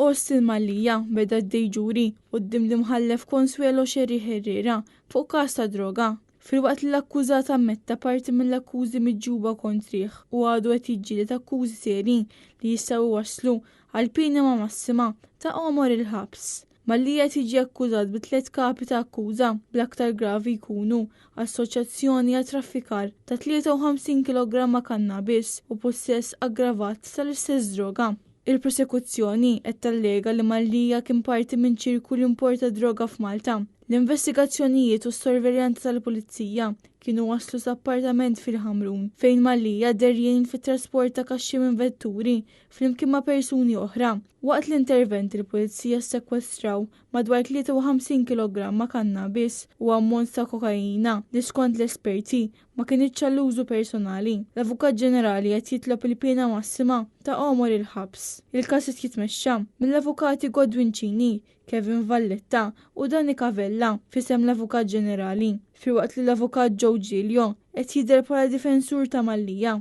Austin Mallia beda d-dejġuri quddiem l-Imħallef Consuelo Scerri Herrera fuq każ ta' droga. Filwaqt li l-akkużat ammetta parti mill-akkużi miġjuba kontrih u għadu qed jiġġieled akkużi serji li jistgħu jwasslu għal piena massima ta' għomor il-ħabs. Mallia qed jiġi akkużat bi tliet kapi ta' akkuża, bl-aktar gravi jkunu assoċjazzjoni għal traffikar ta' 53 kilogramma kannabis u pussess aggravat tal-istess droga. Il-prosekuzzjoni qed tallega li Mallia kien parti minn ċirku li importa droga f'Malta. L-investigazzjonijiet u s-sorveljanza tal-Pulizija kienu waslu sa appartament fil-Ħamrun fejn Mallia deher jgħin fit-trasport ta' kaxxi minn vetturi flimkien ma' persuni oħra. Waqt l-intervent il-Pulizija ssekwestraw madwar 53 kilogramma kannabis u ammont ta' kokaina li skont l-esperti ma kinitx għall-użu personali. L-Avukat Ġenerali qed jitlob il-piena massima ta' għomor il-ħabs. Il-każ qed jitmexxa mill-Avukati Godwin Cini, Kevin Valletta u Danica Vella f'isem l-Avukat Ġenerali, filwaqt li l-Avukat Joe Giglio qed jidher bħala difensur ta' Mallia.